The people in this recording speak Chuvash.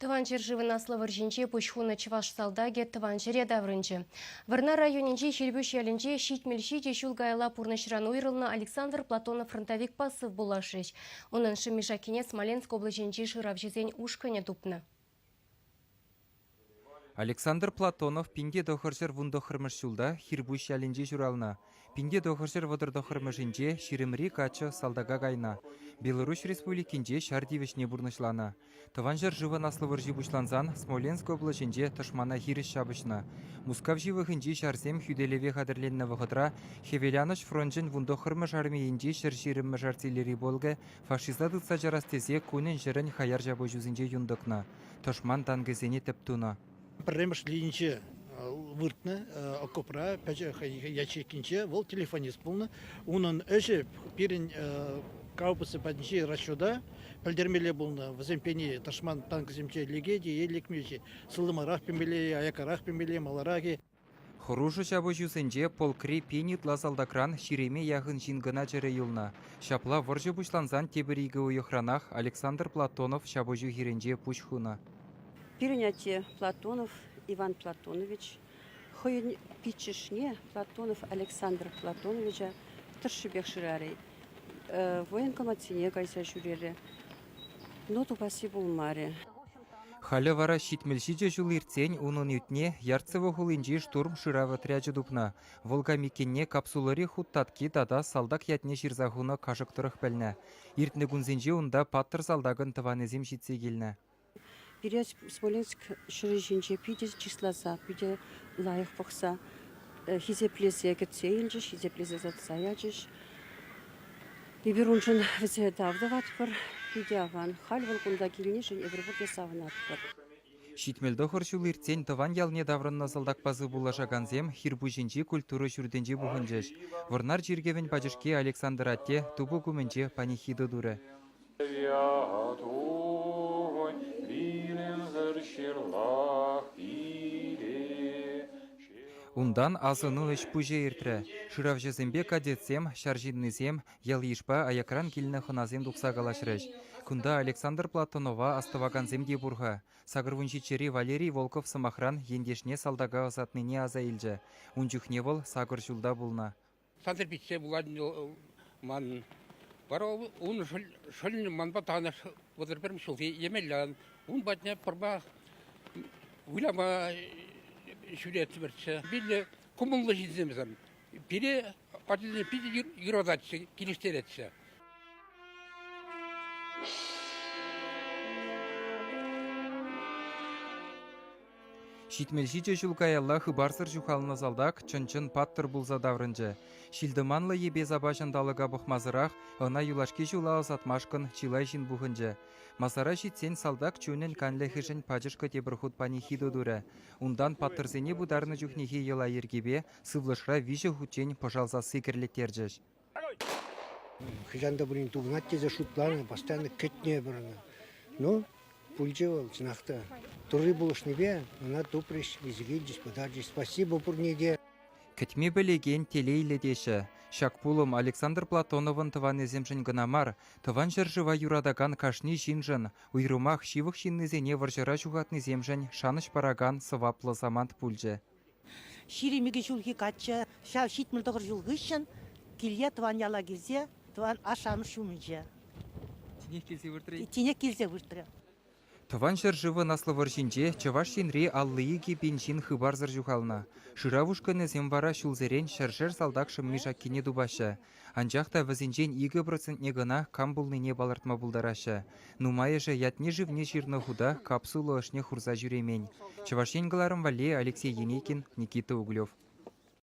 Тӑван ҫӗршывӑн Аслӑ вӑрҫинче пуҫ хунӑ чӑваш салтакӗ тӑван ҫӗре таврӑнчӗ. Вӑрнар районӗнчи Хирпӳҫ ялӗнче 77 ҫул каялла пурнӑҫран уйрӑлнӑ Александр Платонов фронтовикпа сыв пуллашрӗҫ. Унӑн шӑмми-шаккине Смоленск облаҫӗнчи шыравҫӑсен ушкӑнӗ тупнӑ. Александр Платонов 1919 ҫулта Хирпуҫ ялӗнче ҫуралнӑ. 1939-мӗшӗнче ҫирӗмри каччӑ салтака кайнӑ, Беларуҫ Республикинче ҫар тивӗҫне пурнӑҫланӑ. Тӑван ҫӗршывӑн Аслӑ вӑрҫи пуҫлансан Смоленск облаҫӗнче тӑшмана хирӗҫ ҫапӑҫнӑ. Мускав ҫывӑхӗнчи ҫарсем хӳтӗлеве хатӗрленнӗ вӑхӑтра Хӗвеланӑҫ фрончӗн вунтӑххӑрмӗш армийӗнчи 120-мӗш артиллери полкӗ фашиста тытса чарас тесе кунӗн-ҫӗрӗн хаяр ҫапӑҫусенче юн тӑкнӑ, тӑшман танкӗсене тӗп тунӑ. Пӗрремӗш лининче выртнӑ окопра, ячейкинче вӑл телефонист пулнӑ. Унӑн ӗҫӗ пирӗн гаубица патӗнчи расчета пӗлтермелле пулнӑ. Вӗсем пени тӑшман танкӗсенче лекет-и е лекмест-и, сылтӑмарах пемелле-и, аяккарах пемелле, маларах-и. Хӑрушӑ ҫапӑҫусенче полкри пин ытла салтакран ҫирӗме яхӑн ҫын кӑна чӗрӗ юлнӑ. Ҫапла вӑрҫӑ пуҫлансан тепӗр икӗ уйӑхранах Александр Платонов ҫапӑҫу хирӗнче пуҫ хунӑ. Пирӗн атте Платонов Иван Платонович хӑйӗн пиччӗшне Платонов Александр Платоновича тӑршшӗпех шырарӗ. Военкоматсене кайса ҫӳрерӗ. Но тупасси пулмарӗ. Халӗ вара 77 ҫул иртсен унӑн ӳтне Ярцево хулинчи штурм шырав отрячӗ тупнӑ. Вӑл кам иккенне капсулӑри хут татки тата салтак ятне ҫырса хунӑ кашӑк тӑрӑх пӗлнӗ. Иртнӗ кунсенче унта паттӑр салтакӑн тӑванӗсем ҫитсе килнӗ. Пире Смоленск ҫӗрӗ ҫинче питӗ чысласа, питӗ лайӑх пӑхса, хисеплесе кӗтсе илчӗҫ, хисеплесе садса ячӗҫ. Эпир уншӑн вӗсене тав тӑватпӑр. Питӗ аван. Халь вӑл кунта килнишӗн эпир пурте савӑнатпӑр. 79 ҫул иртсен тӑван ялне таврӑннӑ салтакпа сывпуллашакансем Хирпуҫӗнчи культура ҫуртӗнче пухӑнчӗҫ. Вӑрнар чиркӗвӗн пачӑшки Александр атте тупӑк умӗнче панихида турӗ. Унтан асӑну ӗҫ-пуҫӗ иртрӗ. Шыравҫӑсемпе кадетсем, ҫар ҫыннисем, ял-йышпа аякран килнӗ хӑнасем тухса калаҫрӗҫ. Кунта Александр Платонова астӑвакансем те пур-ха. 87-ри Валерий Волков, сӑмахран, ентешне салтака ӑсатнине аса илчӗ. Ун чухне вӑл сакӑр ҫулта пулнӑ. Сантӑр пичче пулать ман. Вара ун шӑллӗ манпа танӑш 31 ҫулхи Емельян. Ун патне пӑрпа выляма ҫӳреттӗмӗрччӗ. Вилнӗ кӑмӑллӑ ҫынсем вӗсем. Пире ачасене питӗ юрататчӗ, килӗштеретчӗ. 77 ҫул каялла хыпарсӑр ҫухалнӑ салтак чӑн-чӑн паттӑр пулса таврӑнчӗ. Ҫил-тӑманлӑ йӗпе-сапа ҫанталӑка пӑхмасӑрах ӑна юлашки ҫула ӑсатмашкӑн чылай ҫын пухӑнчӗ. Масара ҫитсен салтак чунӗн канлӗхӗшӗн пачӑшкӑ тепӗр хут панихида турӗ. Унтан паттӑрсене пытарнӑ чухнехи йӑла-йӗркепе сывлӑшра виҫӗ хутчен пӑшал сасси кӗрлеттерчӗҫ. Хӑҫан та пулин тупӑнать тесе шутланӑ, постоянно кӗтнӗ эпир ӑна. Ну, пулчӗ вӑл, чӑнах та. Турри пулӑшнипе ӑна тупрӗҫ, илсе килчӗҫ, пытарчӗҫ. Спасибо пурне те. Кӗтме пӗлекен телейлӗ теҫҫӗ. Ҫак пулӑм Александр Платоновӑн тӑванӗсемшӗн кӑна мар, Тӑван ҫӗршыва юратакан кашни ҫыншӑн, уйрӑмах ҫывӑх ҫыннисене вӑрҫӑра ҫухатнисемшӗн шанӑҫ паракан сӑваплӑ самант пулчӗ. 22 ҫулхи каччӑ ҫав 79 ҫул хыҫҫӑн киле тӑван яла килсе тӑван ашшӗ-амӑш ҫумӗнче. Тинех килсе выртрӗ? Тинех килсе выртрӗ. Тӑван ҫӗршывӑн Аслӑ вӑрҫинче Чӑваш Енри 52 пин ҫын хыпарсӑр ҫухалнӑ. Шырав ушкӑнӗсем вара ҫулсерен ҫӗршер салтак шӑмми-шаккине тупаҫҫӗ. Анчах та вӗсенчен 2 процентне кӑна кам пулнине палӑртма пултараҫҫӗ. Нумайӑшӗ ятне-шывне ҫырнӑ хута капсула ӑшне хурса ҫӳремен. Чӑваш Ен кӑларӑм валли Алексей Еникин, Никита Углев.